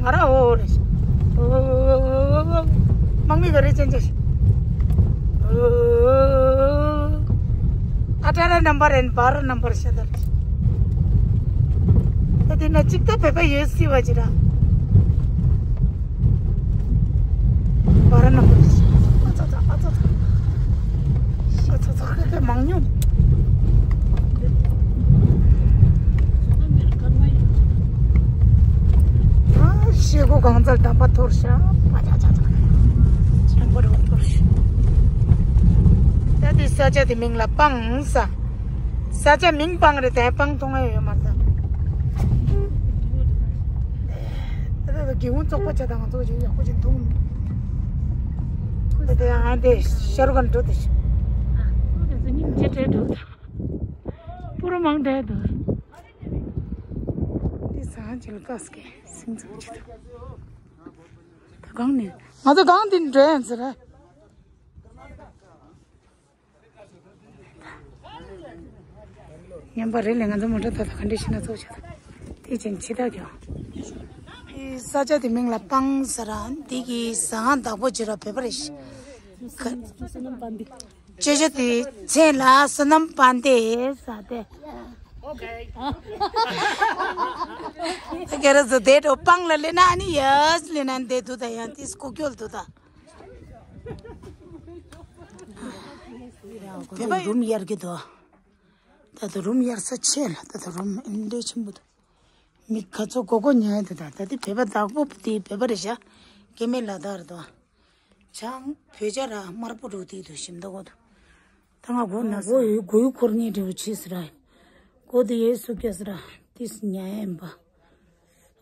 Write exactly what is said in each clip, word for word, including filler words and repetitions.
ང་རང་འོ་རེད། འོ། དམག་མི་ག་རེ་ཅན་ཅན། འོ། ཨ་ཏྲ་ར་ནམ་བར་ཨེན་བར་ནམ་བར་ཤ་དར། ད་དེ་ན་གཅིག་ད་བོད་པ་ཡོད་སྲིད་པ་ཅི་ར། བར་ནམ་བར། ཨ་ཙ་ཙ་ཨ་ཙ་ཙ། ཤ་ཙ་ཙ་ཁ་ཁ་མང་ཉུང་། ཨ་ཤེལ་སྒོ་གང་ཚར་དམ་པ་འཐོར་ཤག་པ་ཅག་ཅག་ཅག་ཆེན་པོ་རུ་འཐོར་ཤག་ད་དེ་ས་ཆ་དེ་མིང་ལ་སྤང་ས། ས་ཆ་མིང་སྤང་རེད་དེ་སྤང་མཐོང་ཡ་ཡོད་མ་རེད་ད། ད་ད་ད་སྒེའུ་ཁུང་བཙོག་པ་ཆ་དང་ང་ཚོ་ཅིག་ཡག་པོ་ཅིག་མཐོང་། ད་དེ་ཨ་དེ་ཤ་རུ་ག་འགྲོ་དེ་ཤི། ཨ་ཁོ་དེ་ཚོ་སྙིང་རྗེ་སྤྲད་འགྲོ་ད། པུ་རུ་མང་འདྲ་འདུག་འདི་ཟ་ཅིག་ལ་བཀག་སྐད་སིང་ཚུགས་ཅི་ཐུབ། ད་གང་ནས་ང་ཚོ་གང་འདི་འགྲོ་ཡ་ཟེར། ཉམས་པ་རེད་ལས་ང་ཚོ་མོ་ཊ་ད་ད་ག་འདྲ་ཤི་ན་ཚོགས་ཆ་ད་དེ་ཅན་ཆི་ད་གྱོ། ས་ཆ་དེ་མིང་ལ་སྤང་ཟེར་ར་འདི་གི་ཟ་ཁང་བདག་པོ་བྱེད་ར་བོད་པ་རེད་ཤི། ཅེ་ཅེ་དེ་མཚན་ལ་བསོད་ནམས་དཔལ་ལྡན་ཟེར་ཏེ། ད་ག་རེ་ཟེར་དེ་འགྲོ་སྤང་ལ་སླེབས་ན་ཨ་ནི་ཡས་སླེབས་ན་འདི་འདུག་ད་ཡང་དེ་སྐུ་སྐྱོལ་འདུག་ད། བོད་པ་རུམ་གཡར་གི་འདུག་ད་དུ་རུམ་གཡར་ས་ཆེ་ལ་ད་དུ་རུམ་ཨིན་འདྲེ་ཆེན་པོ་འདུག་མི་ཁ་ཚོ་གོ་གོ་ཉལ་འདུག་ད་ད་དེ་བོད་པ་བདག་པོ་དེ་བོད་པ་རེད་ཤག་སྐྱེ་དམན་ལ་དྭགས་རེད་འདུག་ཆང་བོད་ཇ་ར་དམར་པོ་འགྲོ་དེ་དུ་ཞིམ་མདོག་གོ་དུ། ད་ང་མགོ་ན་མགོ་ཡོད་མགོ་ཡོད་འཁོར་ངེས་འདྲ་བོ་བྱས་ཟེར་ར། མགོ་དེ་ཡས་སུ་སྐྱ་ཟེར་ར་ཏིས་ཉ་ཡན་པ།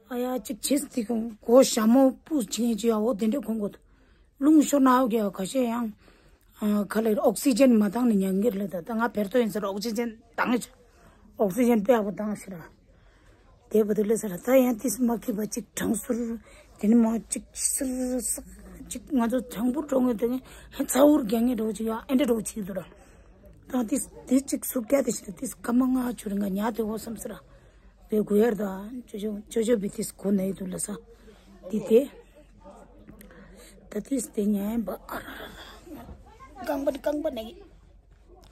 ཨ་ཡ་གཅིག་བྱས་ཏེ་ཀོ་མགོ་ཞྭ་མོ་སྤུ་ཆིང་ཅི་ཡ་འོ་དེ་འདྲས་ཁོང་གོ། རླུང་ཤོར་ན་ཨོ་གེ་ཁ་ཤས་ཡང་། ཁ་ལེར་ཨོག་སི་ཇན་མ་བཏང་ནས་ཉན་གྱི་རེད་ད་ད་ང་བེར་ཏོ་ཡིན་ཟེར་ཨོག་སི་ཇན་བཏང་ངེས་ཨོག་སི་ཇན་དཔེ་ཡག་པོ་བཏང་ཟེར་ར། དེ་བ་དུ་ལས་ས་ར་ད་ཡང་ཏིས་མ་ཁི་བ་གཅིག་གྲང་ཟུར། དེ་ནི་མ་གཅིག་ཟུར་ཟག་གཅིག་ང་ཚོ་གྲང་པོ་འགྲོ་ངེས་དེ་ནི་ཧེ་ཚ་འུར་རྒྱག་ངེས་འགྲོ་གཅིག་ཡ་ཨེ་འདྲ་འགྲོ་གཅིག་འདུག་ར། ད་ཏིས་དེ་གཅིག་སུ་སྐྱ་དེ་ཞིག་ཏིས་སྐར་མ་ལྔ་བཅུ་རིང་ག་ཉལ་དེ་འོ་བསམ་ཟེར་ར། བའི་གུ་ཡར་ད་ཅོ་ཅོ་ཅོ་ཅོ་བི་ཏིས་གོ་ནས་འདུག་ལ་ས། དེ་དེ། ད་ཏིས་དེ་ཉལ་བ་ཨ་ར་ར་ར། རྐང་པ་རྐང་པ་ནས།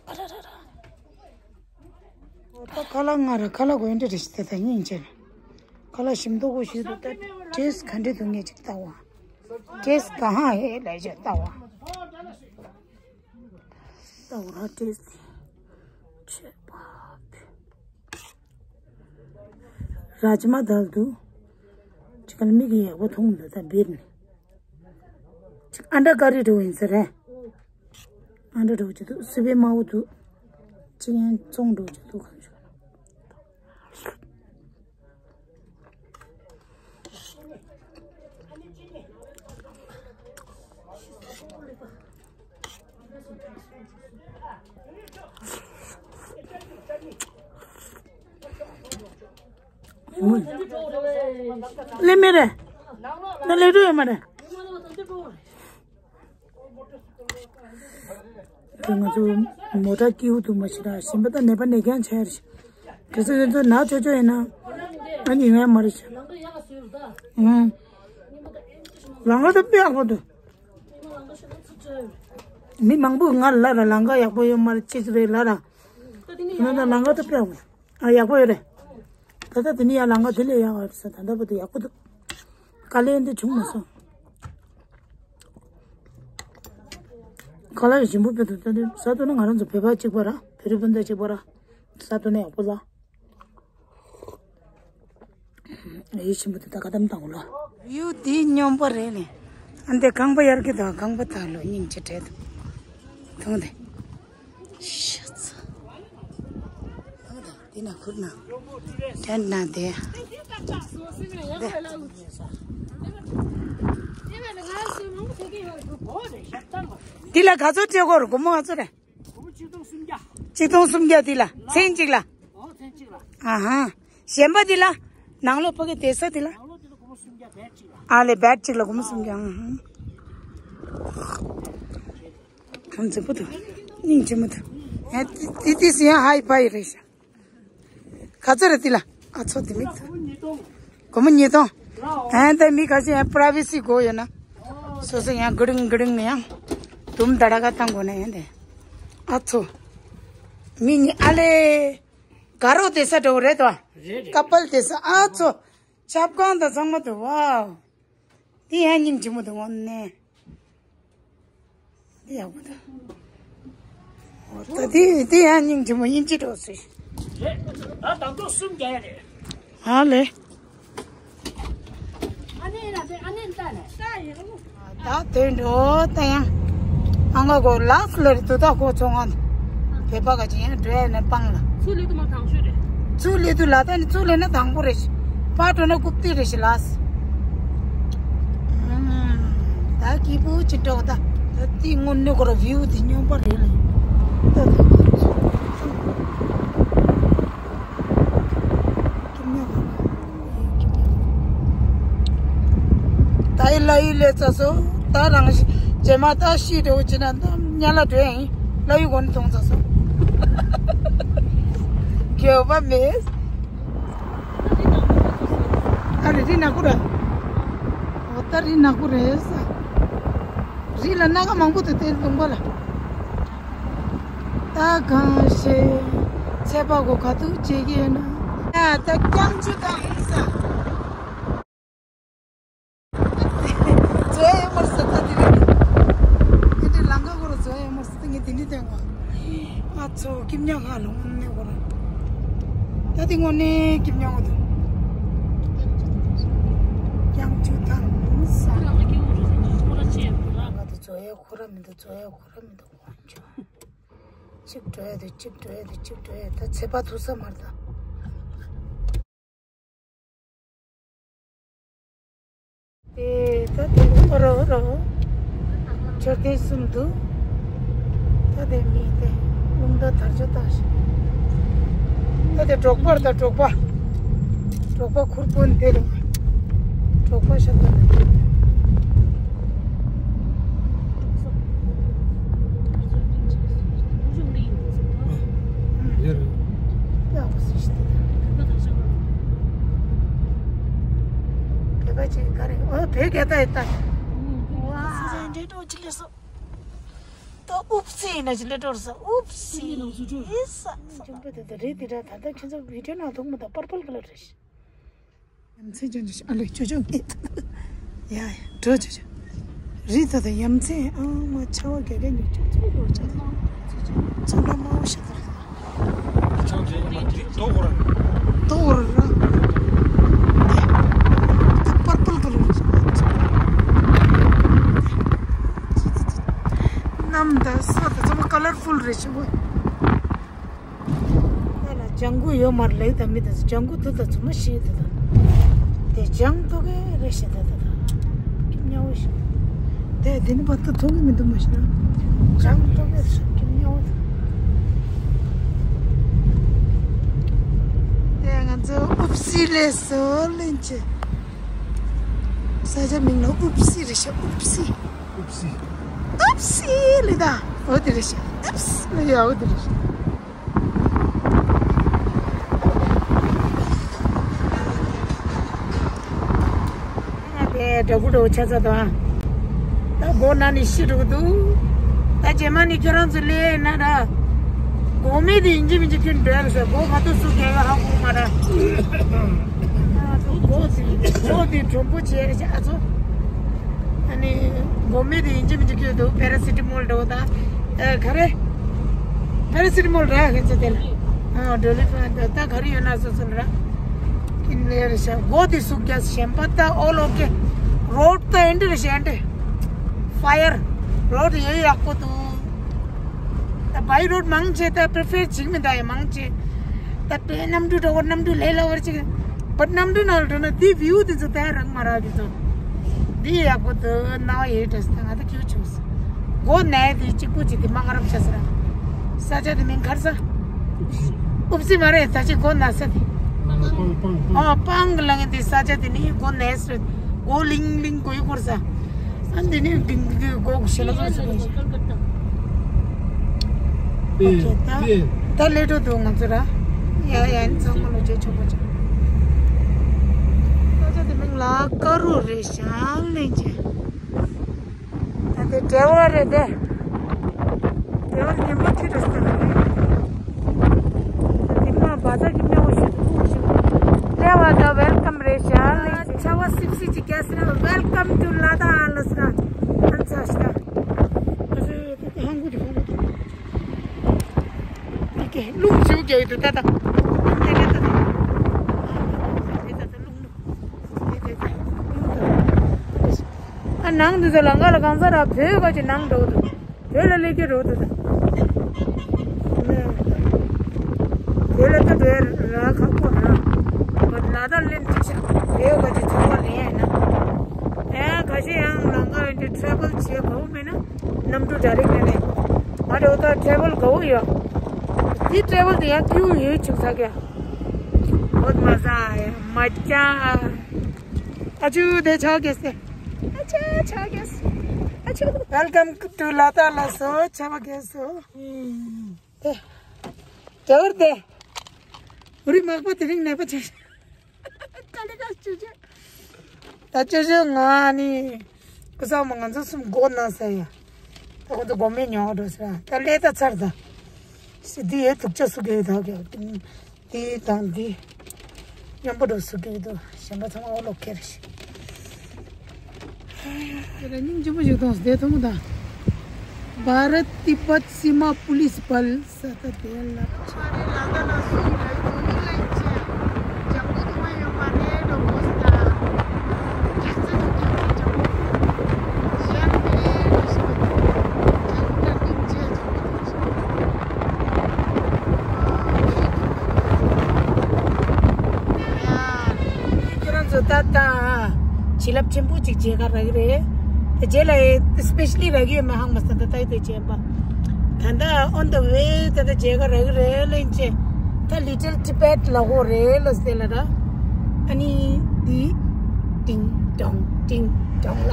ཨ་ར་ར་ར། ད་ཁ་ལག་ང་ར་ཁ་ལག་གོ་ཡིན་འདྲ་རེ་ཞིག་ད་ད་སྙིང་རྗེ། ཁ་ལག་ཞིམ་མདོག་གོ་ཞིག་འདུག་ད་ཏེས་ག་འདྲ་འདུག་ངས་ཅིག་ལྟ་བ། ཏེས་ག་ཧ་ཧེ་ལས་ཅིག་ལྟ་བ། ལྟ་བ་ར་ཏེས་དེ། ཆེ་པ། ར་ཅི་མ་དལ་འདུག་ཅིག་ག་ལ་མིག་གིས་ཡག་པོ་མཐོང་འདུག་ད་བིར་ནས། ཅིག་ཨ་འདྲ་ཀ་རི་འགྲོ་ཡིན་ས་རེད། ཨ་འདྲ་འགྲོ་གི་འདུག་སི་པན་དམར་པོ་འདུག་ཅིག་ཡང་བཙོང་འགྲོ་གི་འདུག་གང་བྱུང་། ལེ་མི་རེད། ད་ལེ་འགྲོ་ཡོད་མ་རེད། ང་ཚོ་མོ་ཊ་སྐྱིད་པོ་འདུག་མ་ཤི་ར་ཞིམ་པ་དང་ནད་པ་ནད་རྐྱང་ཆགས་རེད། གལ་སྲིད་ཁྱོད་ཚོ་ན་ཆོག་ཆོག་ཡིན་ན་ཨ་ནི་ཡོང་ཡ་མ་རེད་ཤག་ཨང་། ལམ་ཁ་ད་དཔེ་ཡག་པོ་འདུག་མི་མང་པོས་ང་ལ་ལབ་ར་ལམ་ཁ་ཡག་པོ་ཡོད་མ་རེད་ཅི་ཟེར་རེད་ལབ་ར། ང་ད་ལམ་ཁ་ད་དཔེ་ཡག་པོ་འདུག་ཨ་ཡག་པོ་ཡོད་རེད། ད་ལྟ་དེ་ནི་ཡང་ལམ་ཁ་དེ་ལས་ཡག་པ་རེད་ས་ད་ལྟ་བར་དུ་ཡག་པོ་འདུག་དཀའ་ལས་འདི་བྱུང་མ་སོང་། ཁ་ལག་ཞིམ་པོ་དཔེ་འདུག་ད་ནི་ཟ་ཐུབ་ན་ང་རང་ཚོ་བོད་པ་གཅིག་པ་ར་བོད་རིགས་སྤུན་ཟླ་གཅིག་པ་ར་ཟ་ཐུབ་ན་ཡག་པོ་ལ། ཡིད་ཞིམ་པོ་འདུག་ད་ཀ་དམ་དང་ལོ། ཡུ་དེ་སྙོམས་པོ་རེད་ལེ། ཨ་འདི་རྐང་པ་ཡར་གི་དང་རྐང་པ་དག་ལོ་སྙིང་རྗེ་བྲལ་འདུག་མཐོང་དེ། ཤ་ཚ། འདི་ན་ཁུར་ན། དེ་ན་དེ། འདི་ལ་ག་ཚོད་སྤྲད་དགོས་རེད་སྒོར་མོ་ག་ཚོད་རེད། ཆིག་སྟོང་སུམ་བརྒྱ། ཆིག་སྟོང་སུམ་བརྒྱ་འདི་ལ་མཚན་གཅིག་ལ། ཨ་ཧ། གཞན་པ་འདི་ལ། ནང་ལོགས་ཕ་གི་བསྡད་ས་འདི་ལ། ཨ་ལེ་བེད་གཅིག་ལ་སྒོར་མོ་སུམ་བརྒྱ། ཨ་ཧ། ཁམས་ཚིག་པོ་འདུག་སྙིང་རྗེ་མོ་འདུག་ཡ་ཏི་ཏི་སི་ཡ་ཧའི་ཕའི་རེད་ཤག་ག་ཚོད་རེད་འདི་ལ། ཨ་ཚོ་འདི་མི་འདུག་སྒོར་མོ་ཉིས་སྟོང་། ཨ་ད་མི་ཁ་ཤས་ཡང་པྲ་བི་སི་དགོས་ཡོད་ན། སོ་སོ་ཡང་གུ་རིང་གུ་རིང་ནས་ཡང་དུམ་དྲག་ག་བཏང་དགོས་ན་ཡང་དེ། ཨ་ཚོ། མི་གཉིས་ཨ་ལེ། དགའ་རོགས་བསྡད་ས་འདྲ་བོ་རེད་དོ། རེད་རེད། ཀ་པལ་བསྡད་ས་ཨ་ཚོ། ཆབ་ཁང་དང་ཚང་མ་དུ་བའོ། དེ་ཡང་སྙིང་རྗེ་མོ་འདུག་དངོས་གནས། འདི་ཡག་པོ་འདུག་འོ་ད་འདི་འདི་ཡང་སྙིང་རྗེ་མོ་དབྱིན་ཇི་འགྲོ་ཟེར། རེད། ད་དང་ཐོག་གསུམ་རྒྱག་ཡ་རེད། ཨ་ལེ། ཨ་ནེ་ལ་དེ་ཨ་ནེ་ལྟ་ནས་ལྟ་ཡིན། ད་དེ་འགྲོ་ད་ཡང་། ཨ་ང་གོ་ལགས་ལ་རེད་འདུག་ད་གོ་ཚོང་ང་། བོད་པ་ག་ཅི་ཡང་འགྲོ་ཡ་ནས་སྤང་ལ། ཚུར་སླེབས་དུས་མ་དང་ཤོས་རེད། ཚུར་སླེབས་དུས་ལ་ད་ནི་ཚུར་སླེབས་ན་དང་པོ་རེད་ཤི། ཕར་འགྲོ་ན་རྐུབ་སྟེགས་རེད་ཤི་ལགས། ད་སྐྱིད་པོ་ཅིག་འགྲོ་ད། ད་དེ་དངོས་གནས་ཁོ་ར་བིའུ་དེ་སྙོམས་པ་རེད་ལ། ད་ད་ད་ད། ད་ཡི་ལ་ཡི་ལས་ཚ་སོ། ད་རང་ཞི་རྗེས་མ་ད་ཤི་འགྲོ་ཅི་ན་ད་ཉ་ལ་འགྲོ་ཡིན། ལ་ཡི་གོ་ནི་ཐོང་ཚ་སོ། དགེ་བ་མེད། ཨ་རི་རི་ནག་པོ་ར། འོ་ད་རི་ནག་པོ་རེད་ས། རི་ལ་སྣ་ཁ་མང་པོ་དུ་དེ་ལུང་པ་ལ། ད་གང་ཤེས། ཚད་པ་གོ་ག་ཐུག་བྱེད་ཀྱི་ཡོད་ན། ཡ་ད་རྐྱང་ཆུ་དང་ཡིན་ས། བཟོ་ཡ་ཡོད་མ་རེད་ས་ད་དེ་རིང་། དེ་འདྲའི་ལང་ཀ་ཁོ་ར་བཟོ་ཡ་ཡོད་མ་རེད་ས་ད་ངས་དེ་འདྲའི་སྟོན་གོ། ཨ་ཚོ་སྐྱིད་ཉག་ཧ་ལོ་དངོས་གནས་ཁོ་ར། ད་དེ་དངོས་གནས་སྐྱིད་ཉག་འོ་དུ། རྐྱང་ཆུ་དང་ཡིན་ས། ང་དེ་བཟོ་ཡ་ཁོ་ར་མི་འདུག་བཟོ་ཡ་ཁོ་ར་མི་འདུག་གཅིག་འགྲོ་ཡ་དེ་གཅིག་འགྲོ་ཡ་དེ་གཅིག་འགྲོ་ཡ་ད་ཚེ་པ་ཐུག་ས་མར་ད། དེ་ད་དེ་ཨོ་རོ་ཨོ་རོ། མཆོད་རྟེན་གསུམ་འདུག་ད་དེ་མི་དེ་རླུང་རྟ་དར་ལྕོག་བཏགས་ཤིང་། ད་དེ་འབྲོག་པར་ད་འབྲོག་པ། འབྲོག་པ་ཁུར་པོ་འདི་རུ། འབྲོག་པ་ཤ་སྟག་རེད། ཡོད་རེད། ཡག་པོ་སྲིད་ཤི་དེ། བོད་པ་ཅིག་ག་རེ་ཨོ་བོད་སྐད་ད་ཡི་ད། ཝ། སྲིད་འདྲེ་ཏོ་ཅི་ལས་སོ། ད་ཨུབ་སི་ཡིན་ན་ཅི་ལས་འགྲོ་ས་ཨུབ་སི་ཡིན་ས། ཅུང་པོ་དེ་ད་རེད་དེ་འདྲ་ད་ལྟ་ཁྱོད་ཚོ་བི་ཌིའོ་ནང་ཐུག་མི་ད་པར་པལ་ཀ་ལར་རེད། ཡ་མཚན་ཅན་ཅིག་ཨ་ལེ་ཅོ་ཅོ་ངེད། ཡ་ཡ་འགྲོ་ཅོ་ཅོ། རི་ད་ད་ཡ་མཚན་ཨ་མ་ཆ་བ་ག་ག་ཉུག་ཅོ་ཅོ་རོ་ཅོ་ཅོ། ཚོང་ཁང་དམའ་བོ་ཞིག་ད་རེད། ཅང་ཅེ་མ་དེ་ཏོ་གོ་ར། ཏོ་གོ་ར། ད་པར་པལ་ཀ་ལར་རེད། གནམ་ད་ས་ད་ཚང་མ་ཀ་ལར་ཕུལ་རེད་ཅོ་གོ། ལ་ལྗང་གུ་ཡོད་མ་རེད་ལེགས་དང་མི་དང་ལྗང་གུ་དུ་དང་ཚོ་མ་ཤེས་དུ་དང་། དེ་ལྗང་ཐོག་གི་རེ་ཤེས་དུ་དང་། ཉ་བོ་ཤེས། དེ་དེ་ནི་བར་དུ་མཐོང་གི་མི་འདུག་མ་ཤེས་ན། ལྗང་ཐོག་གི་རེ་ཤེས་ཉ་བོ་དང་། དེ་ང་ཚོ་ཨུབ་སི་ལས་སོ་ལེན་ཆེ། ས་ཆ་མིང་ལ་ཨུབ་སི་རེ་ཤེས་ཨུབ་སི། ཨུབ་སི། ཨུབ་སི་ལེ་ད། འོ་དེ་རེ་ཤེས་ཨུབ་སི་ལེ་ཡ་འོ་དེ་རེ་ཤེས། དེ་འདྲ་གུ་འགྲོ་ཆ་ཚ་དང་། ད་སྒོ་ན་ནི་ཤི་འགྲོ་གི་འདུག་ད་རྗེས་མ་ནི་ཁྱོད་རང་ཚོ་ལས་ན་ར། སྒོ་མེད་དེ་ཡིན་གཅིག་མིན་གཅིག་ཁྱོད་འགྲོ་ཡ་ཟེར་སྒོ་ག་ཚོད་སུ་རྒྱག་ཡ་ཧ་གོ་མ་ར། སྒོ་དེ་སྒོ་དེ་གྲུང་པོ་བྱས་རེ་ཆ་ཨ་ཚོ། ཨ་ནི་སྒོ་མེད་དེ་ཡིན་གཅིག་མིན་གཅིག་ཁྱོད་འདུག་པེ་ར་སི་ཊ་མོལ་འགྲོ་ད། ཨ་ག་རེ། པེ་ར་སི་ཊ་མོལ་ར་ཁྱོད་ཚོ་དེ་ལ། ཨ་འགྲོ་ལེ་ད་ག་རེ་ཡོད་ན་སོ་སོ་ལ་ར། ཀིན་ལེ་རེ་ཤ་སྒོ་དེ་སུག་རྒྱ་ཞན་པ་ད་ཨོལ་ཨོ་ཀེ། རོཌ་ད་ཨེ་འདྲ་རེ་ཤ་ཨེ་འདྲ། ཕ་ཡར། རོཌ་ཡོད་ཡག་པོ་འདུག་ད་བའི་རོཌ་མང་ཆེ་ད་པི་རི་ཕེར་བྱེད་མི་ད་ཡ་མང་ཆེ། ད་པེ་གནམ་གྲུ་འགྲོ་གོ་གནམ་གྲུ་ལས་སླ་བར་ཅིག་བཊ་གནམ་གྲུ་ནང་ལ་འགྲོ་ན་དེ་བིའུ་དེ་ཚོ་ད་ཡ་རག་མ་རག་གི་ཚོ། འདི་ཡག་པོ་འདུག་སྣང་བ་ཡོད་འདྲ་ས་ད་ང་ད་སྐྱིད་པོ་བྱུང་སོང་། སྒོ་ནས་དེ་གཅིག་པུ་གཅིག་དེ་མ་ཁ་རབ་ཆ་ས་ར། ས་ཆ་དེ་མིང་ག་རེ་ཟ། ཨུབ་སི་མ་རེད་ད་ཅི་སྒོ་ན་ས་དེ། ཨོ་སྤང་གི་ལ་ངན་དེ་ས་ཆ་དེ་ནི་སྒོ་ནས་སོ། སྒོ་ལིང་ལིང་སྒོ་ཡི་སྐོར་ས། ཨ་འདི་ནི་ལིང་གི་སྒོ་གི་ཤེ་ལ་སོ་སོ་ཡིན་ཤག་ཨོ་ཁེ་ད། ད་ལེ་ཏོ་དུ་ང་ཚོ་ར། ཡ་ཡ་ཚང་མ་ལོ་ཆེ་ཆོག་པ་ཆོག་ས་ཆ་དེ་མིང་ལ་ རེད་ཤག་ལེན་ཅེ། ད་དེ་ཌ་རའི་ཝར་རེད་དེ། ཌ་རའི་ཝར་ཉིན་མོ་ཁྱི་རེད་ས་རེད། ད་དེ་མ་བ་ད་གི་མཉམ་པོ་ཞིག་ཏུ་ཞིག་ལེ་བ་ད་ཝེལ་ཀམ་རེད་ཤག་ལེན་ཅེ། ཆ་བ་སིབ་སིབ་ཅིག་རྒྱག་ཟེར། Welcome to Ladakh ལ་ཟེར། ཨ་ཚ་ཤག་ཨ་ཚ་ཧང་གུ་ཅིག་ཧང་གུ་ཅིག་ཨ་ཀེ་རླུང་ཞིག་རྒྱག་ཡོད་དུ་ད་ད། ཨ་ནི་རེད་ད་ད། ཨ་ནི་རེད་ད་ད་རླུང་། ཨ་ནང་དུ་ཚོ་ལང་ཀ་ལ་གང་ཟག་ར་བོད་ག་ཅིག་ནང་འགྲོ་འདུག་བོད་ལ་སླེབས་ཀྱི་རེད་འདུག་ད། བོད་ལ་ད་བོད་ར་ཁག་པོ་ར། ལ་དྭགས་སླེབས་འདུག་ཤག་བོད་ག་ཅིག་ཚོགས་པ་ལེན་ཡ་ཡིན་ན། ཨེ་ཁ་ཤས་ཡང་ལང་ཀ་ཡོད་དུས་ཊེ་རེ་ཝལ་བྱེད་དགོས་མེད་ན། གནམ་གྲུ་གྲ་རིག་མེད་མེད། ང་རེ་འོ་ད་ཊེ་རེ་ཝལ་དགའ་བོ་ཡོད། དེ་ཊེ་རེ་ཝལ་དེ་ཡང་སྐྱིད་པོ་ཡོད་ཆུག་ཚ་གི། बहुत मजा आया, मजा। ཨ་ཆུ་དེ་ཆ་གེ་སེ། ཨ་ཆ་ཆ་གེ་སེ། ཨ་ཆུ། Welcome to Ladakh ལ་སོ་ཆ་བ་གེ་སོ། དེ། ཌ་རའི་ཝར་དེ། རི་མག་པ་དེ་རིང་ནད་པ་ཆེ། ཀ་ལི་ཀ་ཅུ་ཅུ། ད་ཅུ་ཅུ་ང་ནི་ཀུ་ས་མ་ང་ཚོ་གསུམ་སྒོ་ན་ས་ཡ། ད་ཁོ་ཚོ་སྒོ་མེད་ཉོ་འགྲོ་ཟེར། ད་ཀླད་ད་ཚར་ད། སི་དི་ཡེ་དུག་ཅ་སུ་གེ་ད་གེ། དེ་དང་དེ་མཉམ་པོ་འགྲོ་སུ་གེ་དུ་གཞན་པ་ཚང་མ་ཨོ་ལོ་ཁེར་ཤི། དེ་ལ་སྙིང་རྗེ་པོ་ཞིག་མཐོང་སོང་། དེ་མཐོང་གི་དང་། भारत तिब्बत सीमा पुलिस बल ས་ད་དེ་ལ། ཁྱེད་རང་ཚོ་ད་ལྟ་བྱིན་རླབས་ཆེན་པོ་ཅིག་མཇལ་ག་རག་གི་རེད། ད་རྗེས་ལ་སི་པེ་ཤ་ལི་རག་གི་ཡོད་མེད་ཧང་མ་སང་། ད་ལྟ་ཡི་དེ་བྱས་པ། ད་ལྟ་on the way ད་ལྟ་མཇལ་ག་རག་གི་རེད་ལེན་ཅེ། ད་Little Tibet ལ་གོ་རེད་ལ་ཟེར་ལ་ར། ཨ་ནི་འདི་ཏིང་ཏོང་ཏིང་ཏོང་ལ་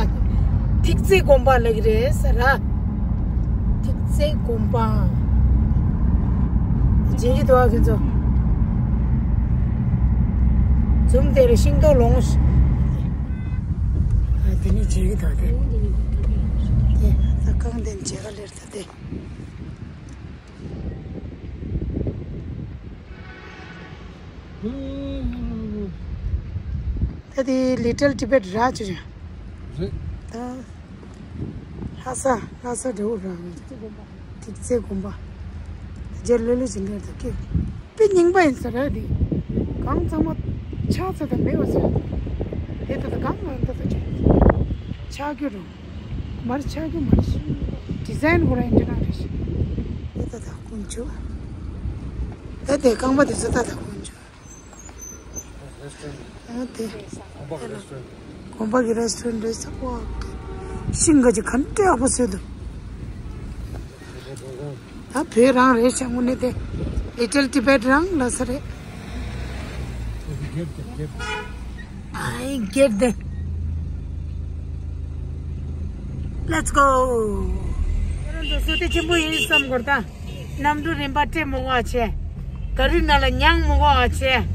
ཐིག་ཚེ་དགོན་པ་ལ་གི་རེད་ཟེར་ར། ཐིག་ཚེ་དགོན་པ། མཇལ་གི་འདུག་ཨ་ཁྱོད་ཚོ། འཛུམ་དེར་ཤིང་ཏོག་ལོངས། ཨ་དེ་ནི་མཇལ་གི་འདུག་དེ། དེ་ད་གང་དེ་མཇལ་ག་ལེར་ད་དེ། ད་དེ་Little Tibet ར་ཅི་རེད། རེད། ད་ལྷ་ས་ལྷ་ས་འདྲ་བོ་ར། ཐིག་ཚེ་དགོན་པ། ཐིག་ཚེ་དགོན་པ། རྗེ་ལོ་ལོ་ཅིག་ལེར་ད་སྐད། དཔེ་རྙིང་པ་ཡིན་ས་རེད་དེ། གང་ཚང་མ་ཆག་ཚ་དང་མེད་པ་ཟེར། དེ་ད་ད་གང་ང་ད་ད་ཆག་ཆག་རྒྱུ་རུང་། མར་ཆག་རྒྱུ་མར་ཤི། ཌི་ཛའིན་ཁོ་རང་ཡིན་འདྲ་རང་རེད་ཤི། དེ་ད་ད་དཀོན་མཆོག་ད་དེ་རྐང་པ་དེ་ཚོ་ད་ད་དཀོན་མཆོག་ཨ་དེ། དགོན་པ་གི་རེ་སི་ཊོ་རེན་ཊི་རེད་ས། ཤིང་ག་ཅིག་ག་འདྲ་ཡག་པོ་བཟོས་འདུག་ད་བོད་རང་རེད་ཤག་དངོས་གནས་དེ། Little Tibet རང་ལ་ས་རེད། I get there. Let's go. ཁྱེད་རང་ཚོ་བསོད་བདེ་ཆེན་པོ་ཡིན་བསམ་དགོས་ད། གནམ་གྲུ་རིམ་པ་སྤྲད་མི་དགོས་པ་བྱས། ག་རི་ནང་ལ་མྱང་མི་དགོས་པ་བྱས།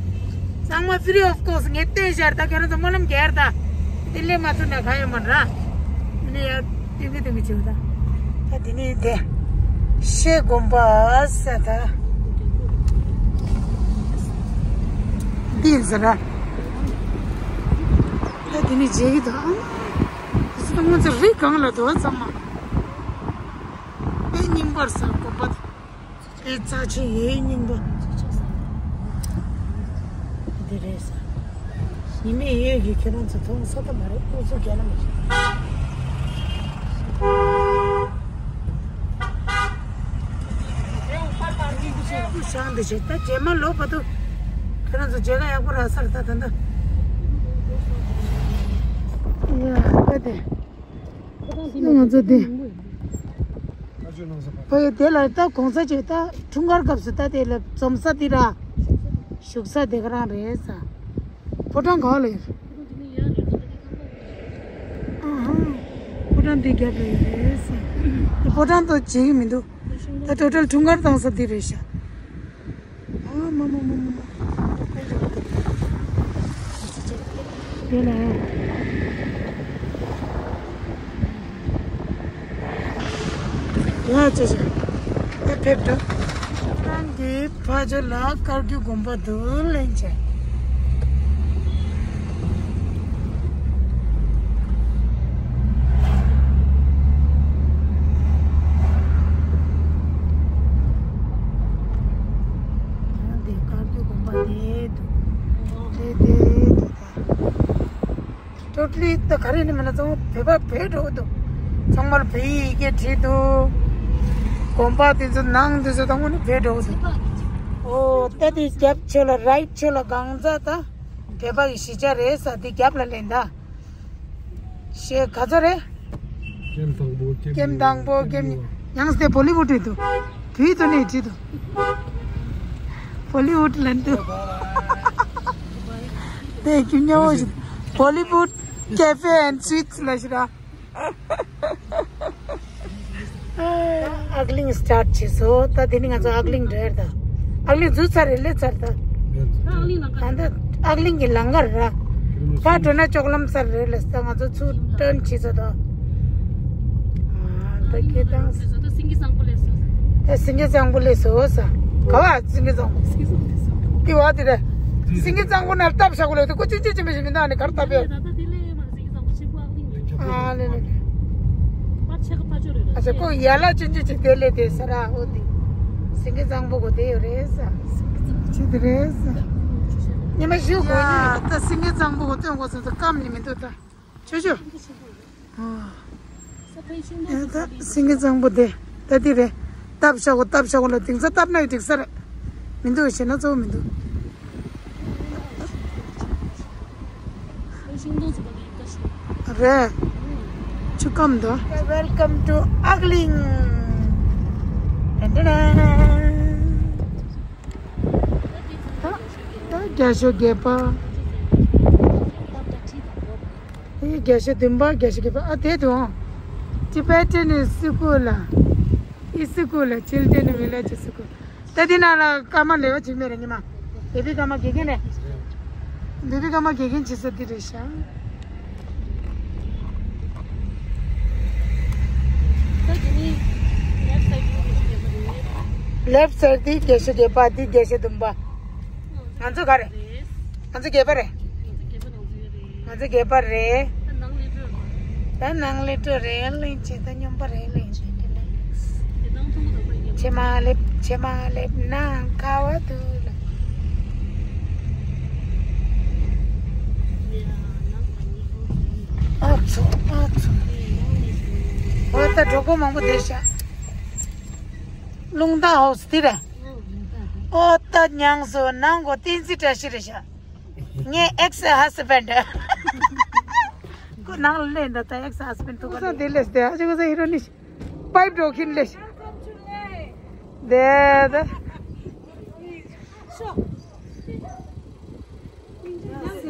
ཚང་མ་free of cost ངས་སྟོན་ཤར་ད། ཁྱེད་རང་ཚོ་སྨོན་ལམ་རྒྱག་ད། དེ་ལས་མ་ཐུབ་ན་ག་ཡོད་མ་ར། དེ་ནས་ཡར་སྟོན་གི་སྟོན་གི་བྱེད་ད། ད་དེ་ནས་དེ། ཤེལ་དགོན་པ་ཟེར་ད། འདི་ཡིན་ཟེར་ར། ད་དེ་ནས་མཇལ་གི་འདུག་ཨང་། དེ་ཚོ་ད་ང་ཚོ་རི་སྒང་ལ་འདུག་ཚང་མ། དཔེ་རྙིང་པར་ཟེར་དགོན་པ་དེ། དཔེ་རྩ་ཆེན་ཡོད་རྙིང་པ། འདི་རེད་ཟེར། ཉི་མའི་འོད་ཀྱིས་ཁྱེད་རང་ཚོ་མཐོང་ས་ད་མ་རེད། ཨུ་ཚུགས་རྒྱག་ན་མི་ཤེས། ཤང་འདི་བྱེད་ད། རྗེས་མ་ལོ་བར་དུ་ཁྱེད་རང་ཚོ་མཇལ་ཁ་ཡག་པོ་རག་ས་རེད་ད་ད་ལྟ། ཡ་ད་དེ། ང་ཚོ་དེ། ཕ་ཡུལ་དེ་ལ་ད་གོང་ས་མཆོག་ད་འཁྲུངས་སྐར་སྐབས་སུ་ད་དེ་ལ་འཛོམས་ས་དེ་ར། བཞུགས་ས་དེ་ག་རང་རེད་ས། ཕོ་བྲང་ག་ལ་ཡོད། ཨ་ཧ། ཕོ་བྲང་དེ་རྒྱབ་ལ་ཡོད་རེད་ས། དེ་ཕོ་བྲང་དུ་བྱེད་ཀྱི་མི་འདུག་ད་ཊོ་ཊལ་འཁྲུངས་སྐར་བཏང་ས་དེ་རེད་ཤག་ཨ་མ་མ་མ་མ་མ། དེ་ལ། ཅེས་ཅེས། དེ་ཕེབས་འགྲོ། རང་གི་ཕ་ཇོ་ལ་བཀའ་བརྒྱུད་དགོན་པ་དུ་ལེན་བྱས། འདི་བཀའ་བརྒྱུད་དགོན་པ་དེ་འདུག་དེ་དེ་དེ་དེ། ཏོ་ཏི་ལི་ད་ག་རེ་ནི་མིན་ན་ཚང་མ་བོད་པ་བོད་འགྲོ་འདུག་ཚང་མར་བོད་ཡིག་སྐད་བྲིས་འདུག་དགོན་པ་དེ་ཚོ་ནང་དེ་ཚོ་དང་པོ་ནི་བོད་འགྲོ་འདུག་ཨོ་ད་དེ་རྒྱབ་ཕྱོགས་ལ་རའིཊ་ཕྱོགས་ལ་གང་ཟག་ད་བོད་པ་གི་གཞིས་ཆགས་རེད་ས་དེ་རྒྱབ་ལ་ལེན་ད། ཞེས་ག་ཚོད་རེད། ཀེམ་དང་པོ་ཀེམ་ཀེམ་དང་པོ་ཀེམ་གཉིས་པ། ཡང་སྟེ་བོ་ལི་ཝུད་རེད་འདུག་བོད་དུ་ནས་བྲིས་འདུག་བོ་ལི་ཝུད་ལ་འདུག་དེ་ཁྱི་ཉོ་བོ་ཞིག་བོ་ལི་ཝུད་ཀེ་ཕེ་ཨེན་སུ་ཝིཊ་ལ་ཞིག་ར། ཨ་གླིང་སི་ཊར་ཊི་བྱས་སོ། ད་དེ་ནི་ང་ཚོ་ཨ་གླིང་འགྲོ་ཡར་ད། ཨ་གླིང་འཛུལ་ཚར་རེད་སླེབས་ཚར་ད། ད་ཨ་གླིང་ལ་ད་ཨ་གླིང་གི་ལམ་ཁར་ར། ཕར་འགྲོ་ན་ཅོག་ལམ་སར་རེད་ལ་ད་ང་ཚོ་ཚུར་ཊརན་བྱས་སོ་ད། ཨ་ད་ཁྱེད་དང་། ད་སེང་གེ་བཟང་པོ་སླེབས་སོ། ད་སེང་གེ་བཟང་པོ་སླེབས་སོ་ས། ག་བ་སེང་གེ་བཟང་པོ། སེང་གེ་བཟང་པོ་སླེབས་སོ། དེ་བ་དེ་རེད། སེང་གེ་བཟང་པོ་ན་སྟབས་ཤ་གོ་ལེ་དེ་ཀོ་ཅི་ཅི་ཅི་མི་ཤི་མི་ད་ནི་གར་སྟབས་ཡོད། ད་ད་དེ་ལས་མ་སེང་གེ་བཟང་པོ་ཆེན་པོ་ཨ་གླིང་ཡོད། ཨ་ལེ་ལེ། པར་ཆེ་ག་ཕ་ཆོ་རེད། ཨ་ཅེ་ཁོ་ཡ་ལ་ཅི་ཅི་ཅི་དེ་ལེ་དེ་ས་ར་ཨོ་དེ། སེང་གེ་བཟང་པོ་གོ་དེ་ཡོད་རེད་ས། སེང་གེ་བཟང་པོ་ཆེ་དེ་རེད་ས། ཉི་མ་ཞུ་གོ་ཡ་ད་སེང་གེ་བཟང་པོ་གོ་སྟོན་གོ་སོང་ད་སྐམ་ནི་མི་འདུག་ད། ཆོ་ཆོ། ཨ། ད་སེང་གེ་བཟང་པོ་དེ་ད་དེ་རེད། སྟབས་ཤ་གོ་སྟབས་ཤ་གོ་ལ་དེང་སང་སྟབས་ན་ཡི་འགྲིག་ས་རེད། མི་འདུག་ཞེ་ན་གཙོ་བོ་མི་འདུག་རེད། ཆུ་སྐམ་འདུག Welcome to ཨག་གླིང་། ད་ད་རྒྱ་ཤོད་རྒྱལ་པ། ཨེ་རྒྱ་ཤོད་བདུན་པ་རྒྱ་ཤོད་བརྒྱད་པ་ཨ་དེ་དུ་ཨང་། Tibetan school ཨི་སི་ཀུ་ལ། ཨི་སི་ཀུ་ལ་Children Village school། ད་དེ་ནང་ལ་སྐར་མ་ལེ་བ་ཅིག་མེད་རེད་ཉི་མ། བེ་བི་སྐར་མ་དགེ་རྒན་རེད། བེ་བི་སྐར་མ་དགེ་རྒན་བྱེད་ས་འདི་རེད་ཤག་ད་དེ་ནི་left side དེ་རྒྱ་ཤོད་བརྒྱད་པ་རེད། left side དེ་རྒྱ་ཤོད་བརྒྱད་པ་འདི་རྒྱ་ཤོད་བདུན་པ། ང་ཚོ་ག་རེད། ང་ཚོ་བརྒྱད་པ་རེད། ང་ཚོ་བརྒྱད་པ་རེད། ད་ནང་སླེབས་འགྲོ་རེད་གླིང་ཆེ་ད་སྙོམས་པ་རེད་གླིང་ཆེ་དེ་ལ། ཕྱེ་མ་སླེབས་ཕྱེ་མ་སླེབས་ན་ཁ་བ་དུ་ལ། ཨ་ཚོ་ཨ་ཚོ། ཨོ་ད་གྲོགས་པོ་མང་པོ་བསྡད་ཤག་རླུང་རྟ་ཧའོ་སི་དེ་རེད། ཨོ་ད་མྱངས་སོ་ནང་གོ་བསྟན་འཛིན་བཀྲ་ཤིས་རེད་ཤག་ངའི་ex husband། ཁོ་ནང་ལ་སླེབས་འདི་ད་ex husband ཐུག་ག་ལེ། དེ་ལས་དེ་ཨ་ཅག་ས་ཧི་རོ་ནི་པའིབ་འགྲོ་གིན་ལེ། དེ་དེ།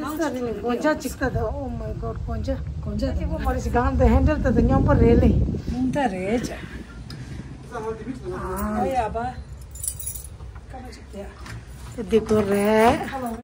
ས་རི་ནི་གོན་ཆ་གཅིག་ད་ད། Oh my God གོན་ཆ། གོན་ཆ་གཅིག་པོ་མ་རེད་ཤི་གང་དུ་ཧན་ཌལ་ད་ད་སྙོམས་པོ་རེད་ལེ། སྙོམས་ད་རེད་ཅག་ཨ་ཡ་པ། ཀ་མ་གཅིག་དེ། དེ་གོ་རེད།